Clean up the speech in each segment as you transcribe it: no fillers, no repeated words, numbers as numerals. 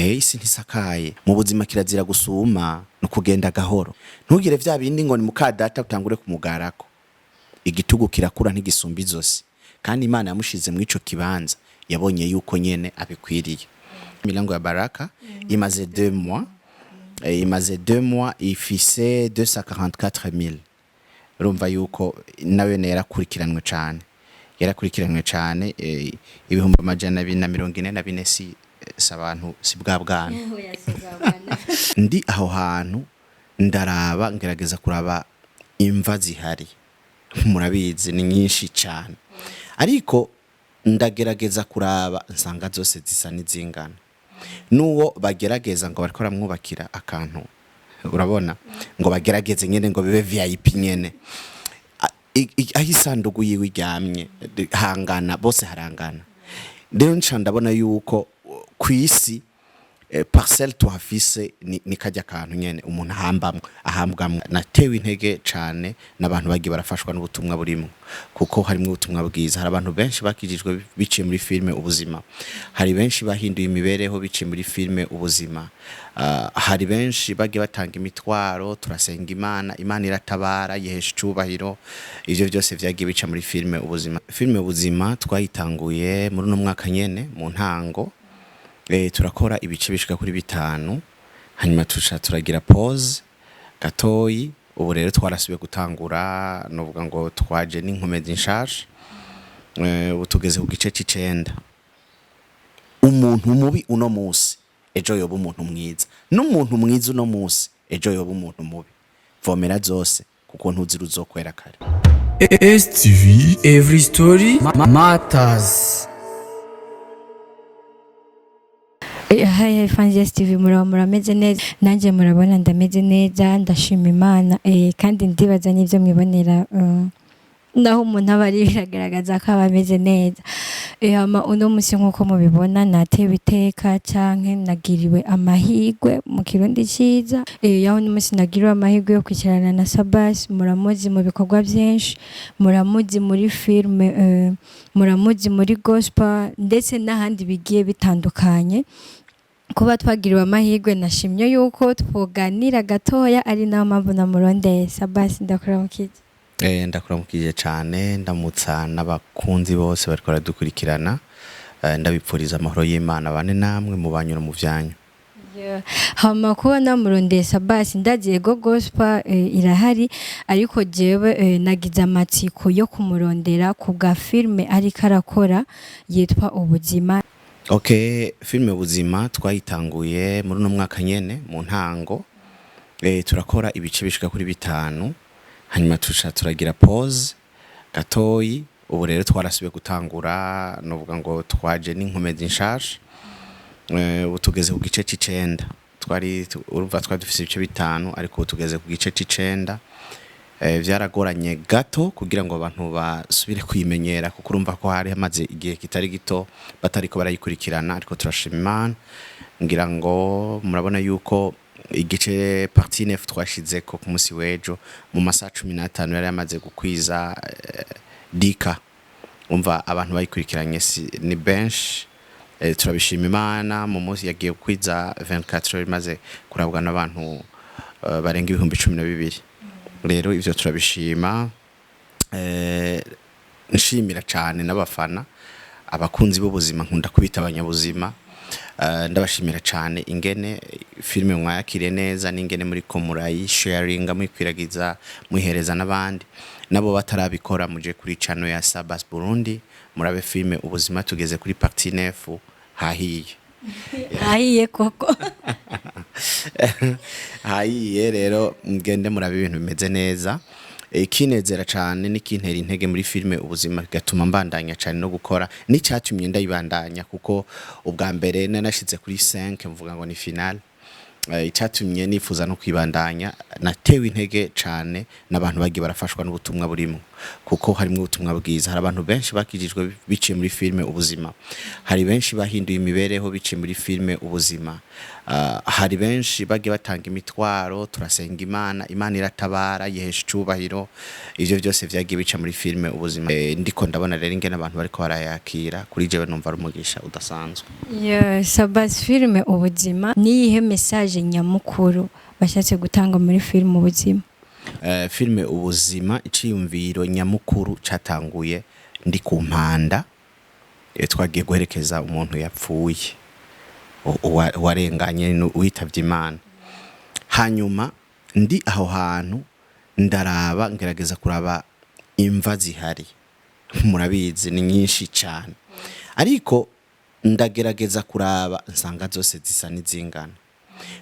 Isi ntisakaye. Mu buzima kirazira gusuma, no kugenda gahoro. Ntugire vya bindi ngo ni muka data utangure kumugarako. Igitugu kirakura ntigisumba izosi, kandi Imana yamushize mu ico kibanza yabonye yuko nyene abikwiriye. Milango ya Baraka imaze 2 mois, imaze 2 mois ifise 244,000. Urumva yuko nawe yarakurikiranwe cane, yarakurikiranwe cane, 244,000. Si abantu, si bwa bwana. Ndi aho hantu ndaraba, ngerageza kuraba imva zihari, murabizi ni nyinshi cane, ariko ndagerageza kuraba nsanga zose zisa n'izingana. N'uwo bagerageza ngo bariko baramwubakira akantu, urabona ngo bagerageze nyene ngo bibe VIP nyene, aho isandugu yiwe iryamye hangana bose harangana. Rero nca ndabona yuko kw'isi parcelle tuhafise ni kajya kantu nyene umuntu ahambamwo, ahambwamwo. Natewe intege cane n'abantu bagiye barafashwa n'ubutumwa burimo, kuko harimwo ubutumwa bwiza. Hari abantu benshi bakijijwe biciye muri filme Ubuzima, hari benshi bahinduye imibereho biciye muri filme Ubuzima. Hari benshi bagiye batanga imitwaro, turasenga Imana, Imana iratabara, yihesha icubahiro. Ivyo byose vyagiye bica muri filme Ubuzima. Filme Ubuzima twayitanguye muri uno mwaka nyene mu ntango, turakora ibice bishika kuri bitanu, hanyuma tuca turagira pause gatoyi. Ubu rero twarasubiye gutangura, novuga ngo twaje n'inkomezi nshasha. Ubu tugeze ku gice c'icenda. Umuntu mubi uno musi ejo yoba umuntu mwiza, n'umuntu mwiza uno musi ejo yoba umuntu mubi. Vomera zose kuko ntuzi ruzokwera kare. STV Every Story Matters. Hi fans ya STV, muraba murameze neza? Nanjye murabona ndameze neza, ndashima Imana, kandi ndibaza n'ibyo mwibonera, naho umuntu aba ari biragaragaza ko aba ameze neza. Hama uno munsi nk'uko mubibona natewe iteka canke nagiriwe amahirwe mu Kirundi ciza, yaho uno munsi nagiriwe amahirwe yo kwicarana na Sabas. Muramuzi mu bikorwa byinshi, muramuzi muri filme, muramuzi muri gospel ndetse n'ahandi bigiye bitandukanye. Kuba twagiriwe amahirwe, nashimye yuko twoganira gatoya, ari nayo mpamvu namurondeye. Sabas, ndakuramukije. Ndakuramukije cane, ndamutsa n'abakunzi bose bariko baradukurikirana. Ndabipfuriza amahoro y'Imana bane namwe mu banyu no mu vyanyu. Yeah. Hama kuba namurondeye Sabas, ndagiye go gospel, irahari, ariko jewe nagize amatsiko yo kumurondera ku bwa filme ariko arakora yitwa Ubuzima. Okay, filme Ubuzima twayitanguye muri uno mwaka nyene mu ntango, turakora ibice bishika kuri bitanu, hanyuma tuca turagira pause gatoyi. Ubu rero twarasubiye gutangura, novuga ngo twaje n'inkomezi nshasha. Ubu tugeze ku gice c'icenda. Twari urumva twari dufise ibice bitanu, ariko ubu tugeze ku gice c'icenda. Vyaragoranye gato kugira ngo abantu basubire kuyimenyera, kuko urumva ko hari hamaze igihe kitari gito batariko barayikurikirana, ariko turashima Imana. Ngira ngo murabona yuko igice partie 9 twashizeko ku munsi w'ejo mu masaha 15 yari yamaze gukwiza dika. Umva abantu bayikurikiranye ni benshi. Turabishima Imana. Mu munsi yagiye gukwiza 24 heures imaze kurabwa n'abantu barenga 12,000. Rero ivyo turabishima. Nshimira cane n'abafana, abakunzi b'ubuzima, nkunda kubita abanyabuzima. Ndabashimira cane ingene filime mwayakiriye neza n'ingene muriko murayisharinga, muyikwiragiza, muyihereza n'abandi. Nabo batarabikora, muje kuri channel ya Sabas Burundi murabe filime Ubuzima. Tugeze kuri partie 9, hahiye. Ahiye koko. Hahiye. Rero mugende murabe ibintu bimeze neza. Ikinezera cane n'ikintera intege muri filime Ubuzima bigatuma mbandanya cane no gukora, n'icyatumye ndayibandanya, kuko ubwa mbere nanashize kuri 5 mvuga ngo ni final. Icyatumye nifuza no kwibandanya, natewe intege cane n'abantu bagiye barafashwa n'ubutumwa burimo. Kuko harimo ubutumwa bwiza. Hari abantu benshi bakijijwe biciye muri filime Ubuzima, hari benshi bahinduye imibereho biciye muri filime Ubuzima. Hari benshi bagiye batanga imitwaro, turasenga Imana, Imana iratabara, yihesha icubahiro. Ivyo byose vyagiye bica muri filime Ubuzima. Ndiko ndabona rero ingene abantu bariko barayakira, kuri jewe numva ari umugisha udasanzwe. Yo, Sabasi, filime Ubuzima, niyihe message nyamukuru bashatse gutanga muri filime Ubuzima? Filime Ubuzima, iciyumviro nyamukuru catanguye ndi ku mpanda. Twagiye guherekeza umuntu yapfuye, uwarenganye, uwitavye Imana. Hanyuma ndi aho hantu ndaraba, ngerageza kuraba imva zihari. Murabizi, ni nyinshi cyane, ariko ndagerageza kuraba nsanga zose zisa n'izingana,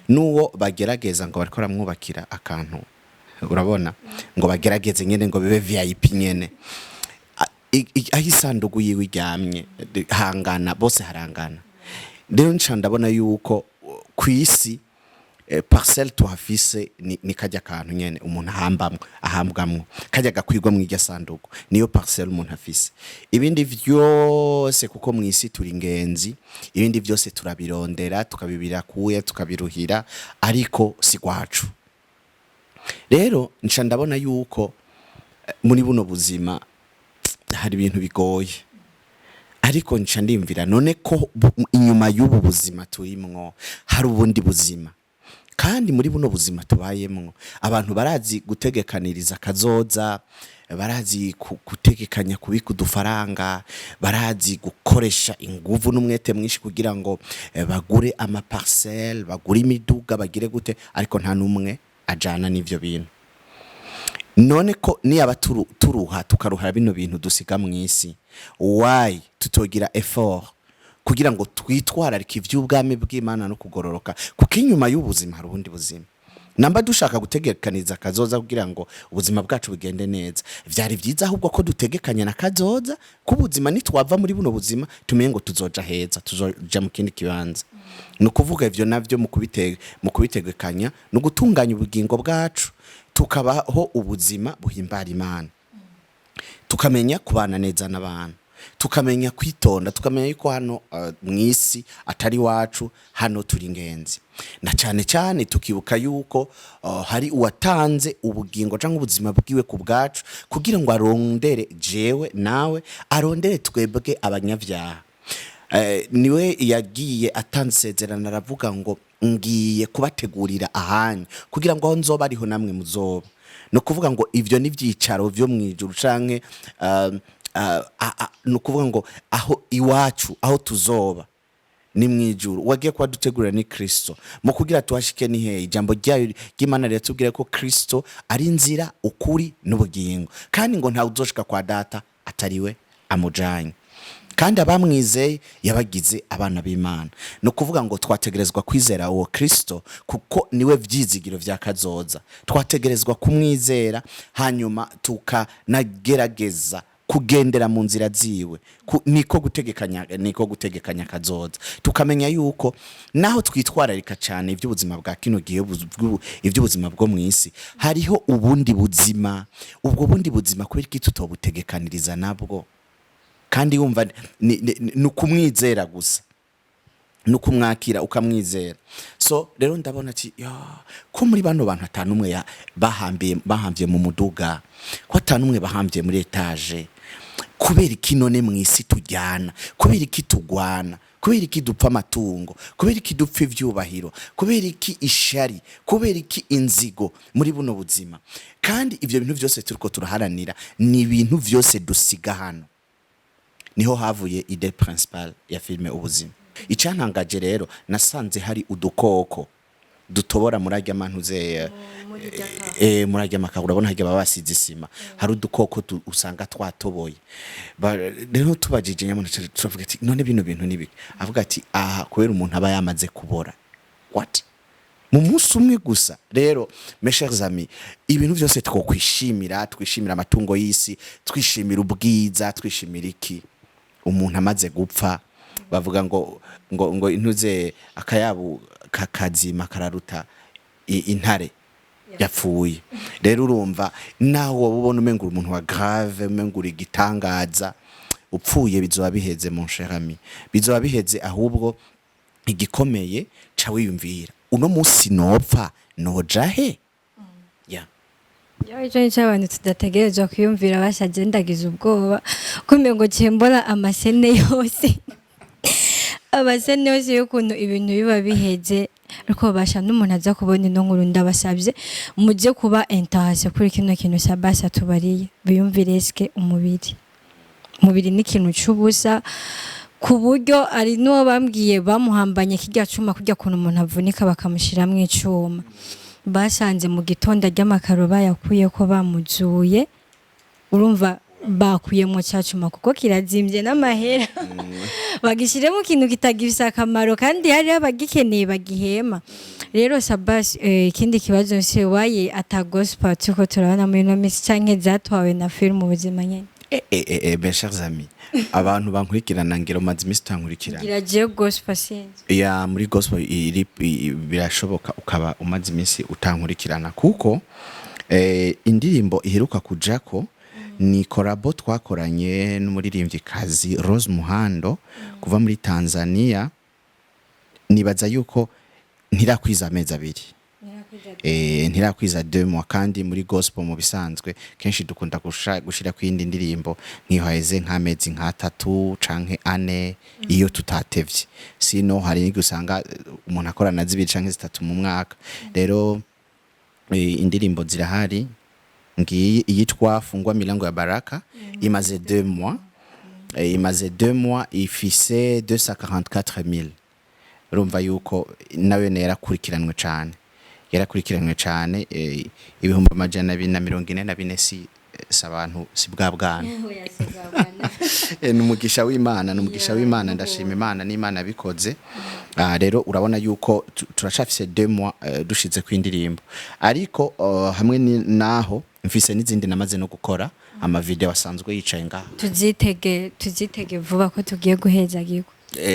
n'uwo bagerageza ngo bariko baramwubakira akantu, urabona, ngo bagerageze nyene ngo bibe VIP nyene. Aho isandugu yiwe iryamye hangana, bose harangana. Rero nca ndabona yuko ku isi parcelle tuhafise ni kajya kantu nyene umuntu ahambamwo, ahambwamwo, kajya gakwirwa mu irya sanduku, niyo parcelle umuntu afise. Ibindi vyose, kuko mu isi turi ingenzi, ibindi vyose turabirondera, tukabibira kuya, tukabiruhira, ariko si gwacu. Rero nca ndabona yuko muri buno buzima hari ibintu bigoye, ariko nca ndimvira none ko inyuma y'ubu buzima turimwo hari ubundi buzima, kandi muri buno buzima tubayemwo abantu barazi gutegekaniriza kazoza, barazi gutegekanya kubika udufaranga, barazi gukoresha inguvu n'umwete mwinshi kugira ngo bagure amaparcelle, bagure imiduga, bagire gute, ariko nta n'umwe ajana n'ivyo bintu. None ko niyaba turuha, tukaruhara bino bintu dusiga mu isi, why tutogira effort kugira ngo twitwararike ivy'ubwami bw'Imana no kugororoka? Kuko inyuma y'ubuzima hari ubundi buzima. Namba dushaka gutegekaniza kazoza kugira ngo ubuzima bwacu bugende neza, vyari vyiza ahubwo ko dutegekanya na kazoza k'ubuzima, nitwava muri buno buzima tumenye ngo tuzoja heza, tuzoja mu kindi kibanza. Ni ukuvuga ivyo navyo mu kubitegekanya ni ugutunganya ubugingo bwacu, tukabaho ubuzima buhimbara Imana, tukamenya kubana neza n'abantu, tukamenya kwitonda, tukamenya yuko hano mu isi atari wacu, hano turi ingenzi. Na cyane cyane tukibuka yuko hari uwatanze ubugingo cyangwa ubuzima bwiwe ku bwacu, kugira ngo arondere jewe nawe, arondere twebwe abanyabyaha. Niwe yagiye atanze isezerano, aravuga ngo ngiye kubategurira ahanyu kugira ngo aho nzoba ariho namwe muzoba. Ni ukuvuga ngo ivyo ni ivyicaro vyo mu ijuru, canke ni ukuvuga ngo aho iwacu, aho tuzoba ni mu ijuru. Wagiye kuba dutegurira ni Kristo. Mu kugira tuhashike ni hehe? Ijambo ryayo ry'Imana riratubwira ko Kristo ari inzira, ukuri n'ubugingo, kandi ngo ntawe uzoshika kwa Data atariwe amujanye, kandi abamwizeye yabagize abana b'Imana. Ni ukuvuga ngo twategerezwa kwizera uwo Kristo, kuko niwe vyizigiro vya kazoza. Twategerezwa kumwizera, hanyuma tukanagerageza kugendera mu nzira ziwe. Niko gutegekanya kazoza, tukamenya yuko naho twitwararika cyane iby'ubuzima bwa kino gihe, iby'ubuzima bwo mu isi, hariho ubundi buzima. Ubwo bundi buzima kubera iki tutobutegekaniriza nabwo? Kandi wumva ni ukumwizera gusa, ni ukumwakira ukamwizera. So rero ndabona ati ya ko muri bano bantu atanu umwe bahambiye mu muduga, ko atanu umwe bahambiye muri étage, kubera iki none mu isi tujyana? Kubera iki tugwana? Kubera iki dupfa amatungo? Kubera iki dupfa ivyubahiro? Kubera iki ishari? Kubera iki inzigo muri buno buzima? Kandi ivyo bintu vyose turiko turaharanira ni ibintu vyose dusiga hano. Niho havuye idée principale ya filime Ubuzima. Icyantangaje rero, nasanze hari udukoko dutobora muri arya mantuze, muri arya makaro. Urabona harya baba basize isima, hari udukoko usanga twatoboye. Rero tubajije nyamuntu, turavuga ati none bino bintu ni biki? Avuga ati aha kubera umuntu aba yamaze kubora. What, mu munsi umwe gusa? Rero mes chers amis, ibintu byose twokwishimira, twishimira amatungo y'isi, twishimira ubwiza, twishimira iki, umuntu amaze gupfa bavuga ngo intuze akayabu kakazima kararuta intare. Yapfuye. Rero urumva, naho woba ubona umenga uri umuntu wa grave, umenga uri igitangaza, upfuye bizoba biheze, mon cher ami, bizoba biheze. Ahubwo igikomeye, ca wiyumvira: uno munsi nopfa noja he? Yeah. Yewe, ico nico abantu tudategerezwa kwiyumvira. Bashaje, ndagize ubwoba kumbe ngo mbona ama scènes yose, ama scènes yose y'ukuntu ibintu biba biheze. Ariko basha n'umuntu aza kubona ino nkuru, ndabasabye mujye kuba intéressé kuri kino kintu Sabasi tubariye, biyumvire eske umubiri ni ikintu c'ubusa, ku buryo ari n'uwo bambwiye bamuhambanye kirya cuma, kurya kuntu umuntu avunika bakamushiramwo icuma, basanze mu gitondo ry'amakaro bayakuye ko bamuzuye. Urumva bakuyemo cya cuma kuko kirazimvye n'amahera, bagishiremo ikintu kitagifise akamaro kandi hariho abagikeneye bagihema. Rero Sabasi, ikindi kibazo se waye ata gospel turiko turabona muri ino misi, canke zatwawe na film Ubuzima nyene? Mes chers amis, abantu bankurikirana, ngira umaze iminsi utankurikirana. Ngira jewe gospel sinzi. Ya, muri gospel iri birashoboka ukaba umaze iminsi utankurikirana, kuko indirimbo iheruka kujako ni collabo twakoranye n'umuririmvyikazi Rose Muhando kuva muri Tanzania. Nibaza yuko ntirakwiza amezi 2, ntirakwiza 2 mois. Kandi muri gospel mu bisanzwe kenshi dukunda gushira kwindi ndirimbo nk'iyo haheze nk'amezi nk'atatu canke 4 iyo tutatevye. Sino hari n'igihe usanga umuntu akorana zibiri canke zitatu mu mwaka. Rero indirimbo zirahari, ngiyi iyitwa Fungua Milango ya Baraka, imaze 2 mois, imaze 2 mois ifise 244 000. Urumva yuko nawe yarakurikiranwe cane, yarakurikiranwe cane, 244 000. Si abantu, si bwa bwana. Ni umugisha w'Imana, ni umugisha w'Imana. Ndashima Imana n'Imana yabikoze. Rero urabona yuko turacafise 2 mois dushize ku indirimbo, ariko hamwe naho mfise n'izindi namaze no gukora ama vidéo asanzwe yicaye ngaha. Tuzitege, tuzitege vuba ko tugiye guhezagirwa.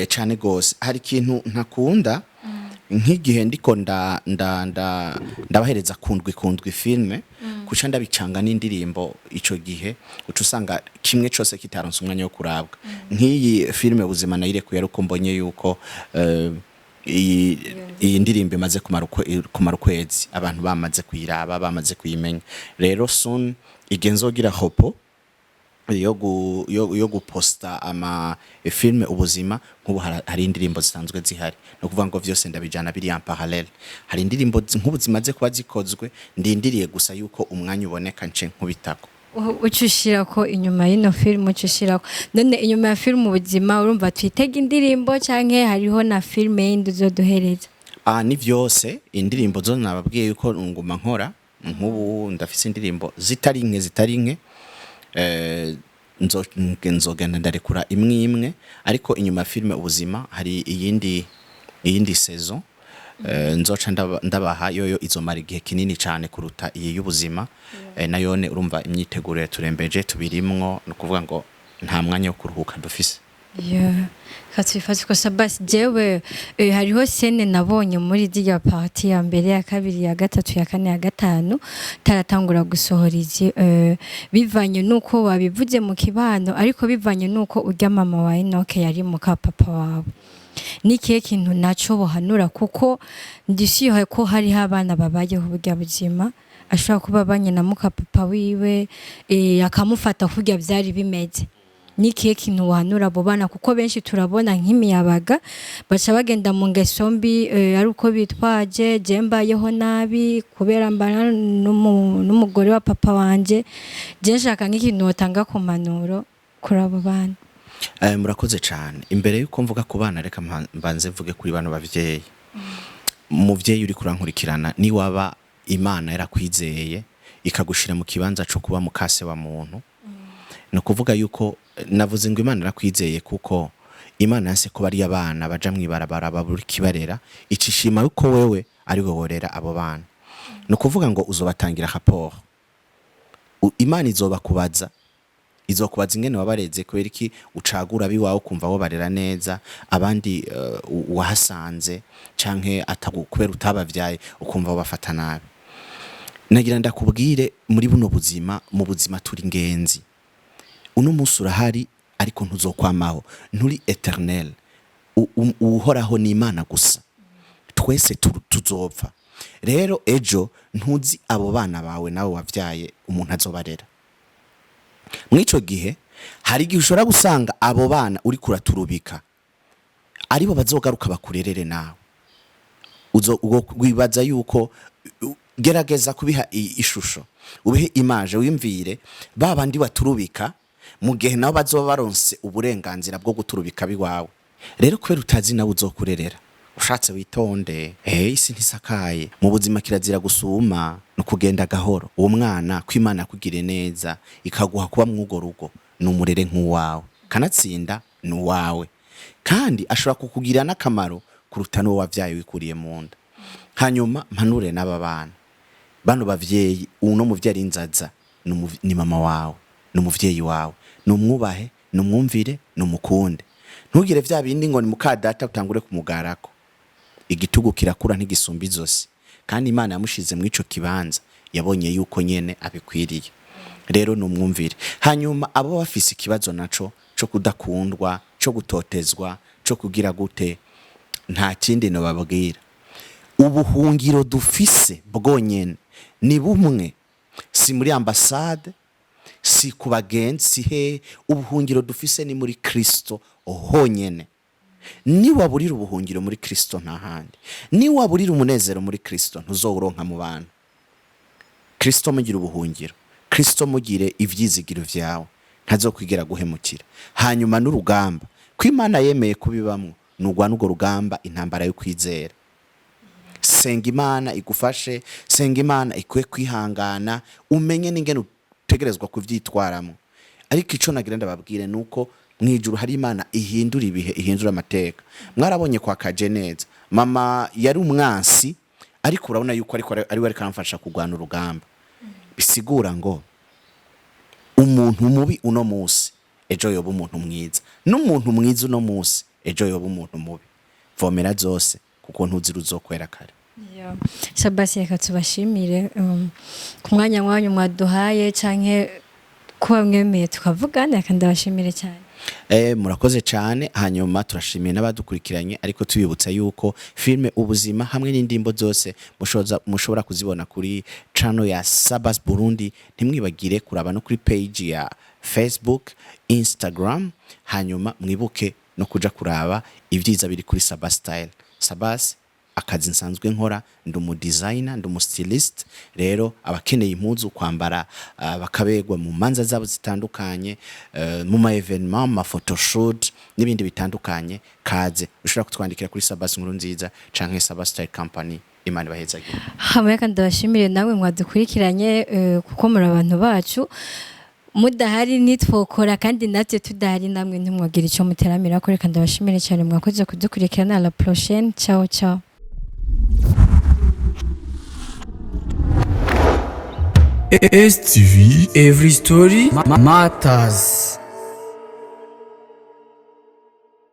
Cane gose. Hari ikintu ntakunda, nk'igihe ndiko nda nda nda ndabahereza kundwi kundwi film, kuca ndabicanga n'indirimbo. Ico gihe uca usanga kimwe cose kitaronse umwanya wo kurabwa. Nk'iyi film Buzima nayirekuye ariko mbonye yuko iyi ndirimbo imaze kumara ukwezi, abantu bamaze kuyiraba, bamaze kuyimenya. Rero soon igenzogira hopo yo guposta ama film Ubuzima. Nk'ubu hari indirimbo zisanzwe zihari, no kuvuga ngo vyose ndabijana biri en parallèle. Hari indirimbo nk'ubu zimaze kuba zikozwe, ndindiriye gusa yuko umwanya uboneka nce nkubitako. Uca ushirako inyuma y'ino film, uca ushirako none inyuma ya film Ubuzima, urumva twitega indirimbo canke hariho na film yindi uzoduhereza? Ah, ni vyose. Indirimbo zo nababwiye yuko nguma nkora. Nk'ubu ndafise indirimbo zitari nke, zitari nke. Nzogenda ndarekura imwe imwe, ariko inyuma ya film Ubuzima hari iyindi saison nzoca ndabaha. Yoyo izomara igihe kinini cyane kuruta iyi y'Ubuzima. Nayone urumva imyiteguro yaturembeje, tubirimwo, ni ukuvuga ngo nta mwanya wo kuruhuka dufise. Yeah. Katwifata ko Sabasi, jewe hariho scène nabonye muri zirya partie ya mbere, ya kabiri, ya gatatu, ya kane, ya gatanu, taratangura gusohora izi, bivanye nuko wabivuze mu kibano, ariko bivanye nuko urya mama wa Enoke yari muka papa wawe, ni ikihe kintu naco bohanura? Kuko ndishyuhe ko hariho abana babayeho burya buzima, ashobora kuba abanye na muka papa wiwe, akamufata kurya vyari bimeze. Ni ikihe kintu wahanura abo bana? Kuko benshi turabona nk'imiyabaga baca bagenda mu ngeso mbi, ari uko bitwaje: je mbayeho nabi kubera mbana n'umugore wa papa wanje. Je nshaka nk'ikintu wotanga ku mpanuro kuri abo bana. Murakoze cyane. Imbere yuko mvuga ku bana, reka mbanze mvuge kuri bano bavyeyi. Umuvyeyi uri kurankurikirana, niwaba Imana yarakwizeye ikagushira mu kibanza co kuba mukase wa muntu, ni ukuvuga yuko navuze ngo Imana yarakwizeye, kuko Imana yanse ko bariya abana baja mw'ibarabara babura ikibarera, icishima yuko wewe ari we worera abo bana. Ni ukuvuga ngo uzobatangira rapport. Imana izobakubaza, izokubaza ingene wabareze. Kubera iki ucagura abiwawe ukumva wo barera neza, abandi wahasanze canke atagu kubera utabavyaye ukumva bafata nabi? Nagira ndakubwire, muri buno buzima, mu buzima turi ingenzi. Uno munsi urahari, ariko ntuzokwamaho, nturi éternel. Uhoraho ni Imana gusa. Twese tuzopfa. Rero ejo ntuzi abo bana bawe nawe wavyaye umuntu azobarera. Mw'ico gihe hari igihe ushobora gusanga abo bana uri kuraturubika aribo bazogaruka bakurerere nawe. Uzo wibaza yuko gerageza kubiha ishusho, ubihe image, wiyumvire ba bandi baturubika mu gihe nabo bazoba baronse uburenganzira bwo guturubika biwawe. Rero kubera utazi nawe uzokurerera, ushatse witonde. Isi ntisakaye. Mu buzima kirazira gusuma no kugenda gahoro. Uwo mwana ko Imana yakugiriye neza ikaguha kuba mw'urwo rugo, ni umurere nk'uwawe, kanatsinda ni uwawe, kandi ashobora kukugirira n'akamaro kuruta n'uwo wavyaye wikuriye mu nda. Hanyuma mpanure n'aba bana, bano bavyeyi, uno muvyeyi ari inzaza ni mama wawe, ni umuvyeyi wawe, numwubahe, numwumvire, numukunde. Ntugire vya bindi ngo ni muka data utangure kumugarako. Igitugu kirakura ntigisumba izosi, kandi Imana yamushize mu ico kibanza yabonye yuko nyene abikwiriye. Rero numwumvire. Hanyuma abo bafise ikibazo naco co kudakundwa, co gutotezwa, co kugira gute, nta kindi nobabwira. Ubuhungiro dufise bwonyene ni bumwe, si muri ambasade, si ku bagenzi, si he. Ubuhungiro dufise ni muri Kristo honyene. Niwaburira ubuhungiro muri Kristo, nta handi. Niwaburira umunezero muri Kristo, ntuzowuronka mu bantu. Kristo mugire ubuhungiro, Kristo mugire ivyizigiro vyawe, ntazokwigera guhemukira. Hanyuma n'urugamba ko Imana yemeye kubibamwo, nugwana urwo rugamba, intambara yo kwizera. Senga Imana igufashe, senga Imana ikwiye kwihangana, umenye n'ingene utegerezwa kuvyitwaramo. Ariko ico nagira ndababwire nuko mwijuru hari Imana ihindura ibihe, ihindura amateka. Mwarabonye kwa kaje neza, mama yari umwansi, ariko urabona yuko ariko ari we ariko aramfasha kurwana urugamba. Bisigura ngo umuntu mubi uno munsi ejo yoba umuntu mwiza, n'umuntu mwiza uno munsi ejo yoba umuntu mubi. Vomera zose, kuko ntuzi ruzokwera kare. Sabasi, reka tubashimire ku mwanya wanyu mwaduhaye canke kuba mwemeye tukavugana. Reka ndabashimire cyane. Murakoze cyane. Hanyuma turashimiye n'abadukurikiranye, ariko tubibutsa yuko filme Ubuzima hamwe n'indimbo zose mushobora kuzibona kuri channel ya Sabas Burundi. Ntimwibagire kuraba no kuri page ya Facebook, Instagram. Hanyuma mwibuke no kuja kuraba ibyiza biri kuri Sabas Style. Sabas, akazi nsanzwe nkora, ndi umu designer, ndi umu stylist. Rero abakeneye impuzu kwambara, bakaberwa mu manza zabo zitandukanye, mu ma événement, ma photoshoot n'ibindi bitandukanye, kaze. Ushobora kutwandikira kuri Sabas Nkuru Nziza canke Sabas Style Company. Imana ibahezagire. Hamwe kandi ndabashimire namwe mwadukurikiranye, kuko muri abantu bacu. Mudahari nitwokora, kandi natwe tudahari namwe ntimwagira icyo muteramira ko. Reka ndabashimire cyane, mwakoze kudukurikirana. À la prochaine, ciao ciao. STV Every Story Matters.